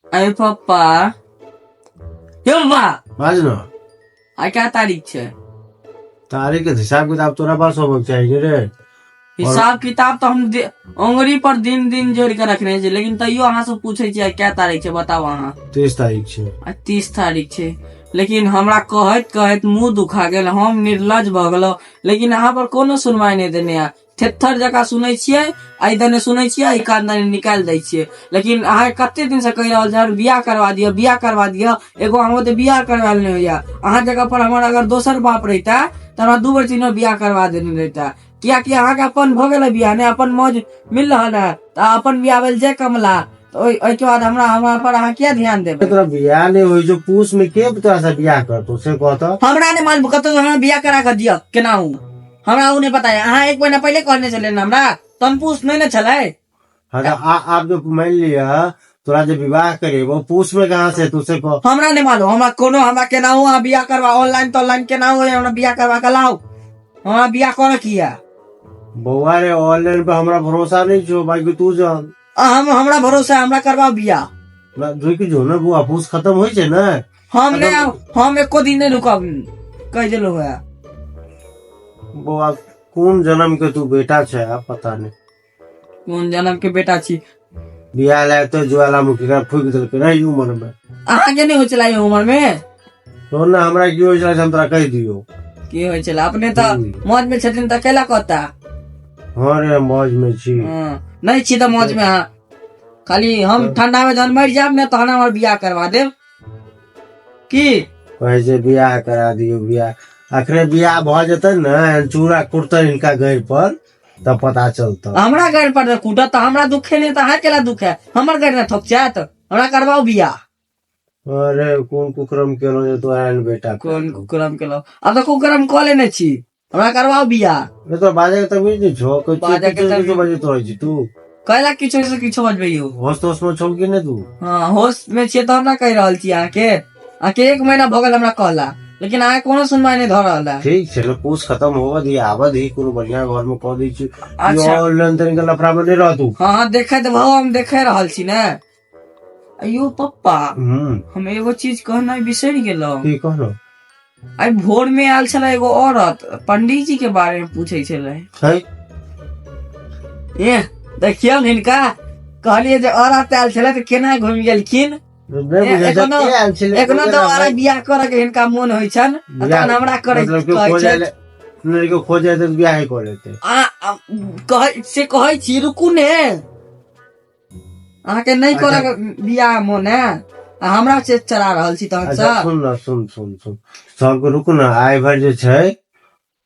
अरे पप्पा, यौ पप्पा। बाज न। आइ क्या तारीख छै? तारीख के हिसाब किताब तोरा पास होबक चाही रे। हिसाब किताब तऽ हम अंगुरी पर दिन दिन जोड़ के रखने छी, लेकिन तैयो अहाँ सब पूछे छी आइ क्या तारीख छै, बताउ अहाँ। 30 तारीख छै। आइ 30 तारीख छै, लेकिन हमरा कहैत कहैत मुंह दुखा गेल, हम निर्लज भऽ गेलहुँ, लेकिन अहाँ पर कोनो सुनवाई नहि देने है। थेथर जकाँ सुनै छियै, एहि दने सुनै छियै, एहि कान दने निकालि दै छियै। लेकिन अहाँ कते दिन से कहि रहल छी बियाह करवा दिअ, बियाह करवा दिअ, एगो हमर तऽ बियाह करवायल नहि होइया। अहाँ जगह पर हमर अगर दोसर बाप रहिता तऽ हमरा 2 बेर 3 बेर बियाह करवा देने रहिता, कियाकि अहाँके अपन भऽ गेलै बियाह ने, अपन मौज मिल रहल है तऽ अपन बियाह भेल जय कमला, तऽ ओहिके बाद हमरा पर अहाँ किया ध्यान देबै? तोरा बियाह नहि होइ छौ पूस में, के तोरा से बियाह करतौ से कहत? हमरा नहि मालूम, कतौ हमरा बियाह करा कऽ दिअ केना हूँ, हमरा ओ नहि पता है। अहाँ 1 महीना पहिले कहने छलियै ने हमरा, तहन पूस नहि ने छलै। हाँ, तऽ आब जो मान लिअ तोरा जे विवाह करेबो पूस में कहाँ से तू से कह? हमरा नहि मालूम, हमरा कोनो हमरा केना हो अहाँ बियाह करवा, ऑनलाइन तऽ ऑनलाइन केना हो हमरा बियाह करवा के लाउ, हमरा बियाह करऽ किया? बौआ रे, ऑनलाइन पे हमरा भरोसा नहीं छो, बाकी तू जान। हमरा भरोसा है, हमरा करवाओ बियाह। ना, रुकि जो ने बुआ, पूस खत्म होइ छै ने। हम नहीं आब, हम एको दिन नहीं रुकब, कहि देलहुँ है। बौआ, कोन जन्म के तू बेटा छै आब पता नहीं। कोन जन्म के बेटा छी? बियाह लायक तो ज्वालामुखी का फूक देलकै रही उम्र में। अहाँ के नहीं होइ छलै एहि उम्र में? तो ने हमरा की होइ छलै से हम तोरा कहि दियौ। की होइ छलै? अपने तऽ मौज में छथिन तऽ कैला कहता? हाँ रे, मौज में छी। हाँ, नहीं छी तऽ मौज में अहाँ, खाली हम ठंडा में जहन मरि जायब ने तहन हमर बियाह करवा देब की? कहै छै बियाह करा दियौ बियाह, अखने बियाह भऽ जेतै ने, चूड़ा कुटतै हिनका गैर पर तब पता चलतै। हमरा गैर पर कुटत तऽ हमरा दुखे नहि तऽ अहाँ केला दुख है? हमर गैर ने थोक जायत, हमरा करवाउ बियाह। अरे कोन कुकरम केलहुँ जे तोरा एहन बेटा? कोन कुकरम केलहुँ? आब तऽ कुकरम कऽ लेने छी, हमरा करवाउ बियाह। नहीं तो बाजे के तमीज नहीं छो, किछु बाजे के किछु तमीज- किछु बजैत रहै छी तू। कैला किछो से किछो बजबै यौ? होश तोश में छौ कि नहीं तू? हाँ, होश में छियै तहन ने कहि रहल छी अहाँके। अहाँके 1 महीना भऽ गेल हमरा कहला, लेकिन अहाँ कोनो सुनवाई नहि धऽ रहल है। ठीक छै ने, पूछ खत्म होबऽ दी, आबऽ दी, कोनो बढ़िया घर में कऽ दै छी। अच्छा। ऑनलाइन तनिक लफड़ा में नहीं रह तू। हाँ हाँ, देखे देबहो, हम देखे रहल छी ने। अयो पप्पा, हम एगो चीज कहनाइ बिसरि गेलहुँ। की कहलो? आइ भोर में आयल छलै एगो औरत, पंडीजी जी के बारे में पूछे छलै। है? ए देखियौ ने हिनका, कहलियै जे औरत आयल छलै तऽ केना घुमि गेलखिन। नहि बुझै छै, एखनो- के आयल छलै? एखनो दोबारा बियाह करऽ के हिनका मोन होइ छनि आ तहन हमरा करै मतलब केओ कहै खोज छथि। आयल, नहि केओ खोज आयल तऽ बियाहे कऽ लेतै। आ कहै से कहै छी, रुकू ने, अहाँके नहि अच्छा। करऽ के बियाह मोन है आ हमरा से चला रहल छी तहन अच्छा से। सुन न, सुन सुन सुन, सबके रुक न, आइ भरि जे छै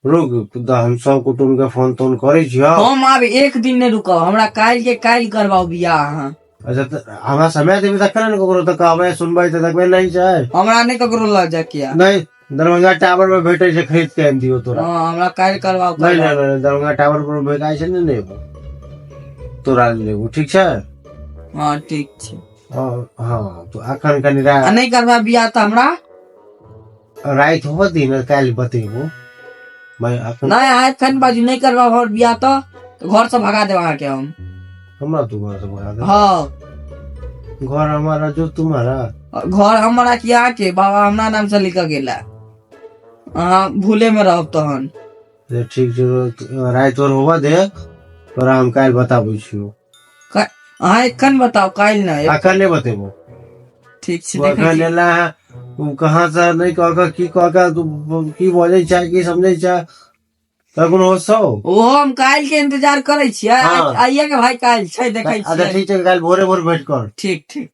रुक, तऽ हम सब कुटुम्ब के फोन तोन करै छियौ। हम आब 1 दिन नहि रुकब, हमरा काल्हि के काल्हि करबाउ बियाह अहाँ। अच्छा, तऽ हमरा समय देबै तखन ने ककरो तऽ कहबै, सुनबै तऽ देखबै नहि छै। हमरा नहि ककरो लऽ जाय किया। नहि, दरभंगा टावर में भेटै छै, खरीद के आनि दियौ तोरा। हँ, हमरा काल्हि करबाउ। नहि नहि नहि, दरभंगा टावर पर भेटाइ छै ने, नहि तोरा लेबो, ठीक छै? हँ, ठीक छै। हँ हँ, तो अखन कनि आ नहि करबा बियाह तऽ हमरा राति होबऽ दी ने, काल्हि बतेबो भाई अखन। नहि, अहाँ एखन बाजू, नहि करबा हमर बियाह तऽ घर से भगा देब अहाँके हम। हमरा तू घर से भगा दे? हँ। घर हमारा जो तुम्हारा। घर हमारा कि अहाँके? बाबा हमरा नाम से लिखऽ गेला, अहाँ भूले में रहब तहन। से ठीक छै, राति और होबऽ दे, तोरा हम काल्हि बताबै छियौ। अहाँ एखन बताउ, काल्हि नहि। अखन नहि बतेबो। ठीक छै, तू देखै अखन छी। एला है तू कहाँ से, नहि कह कऽ की कह कऽ तू की बजै छै, की समझै छै, तोरा कोनो होश छौ? ओहो हम काल्हि के इंतजार करै छियै। हाँ। आइए के भाई काल्हि छै, देखै अच्छा छियै। ठीक छै, काल्हि भोरे भोर भेंट कर। ठीक ठीक।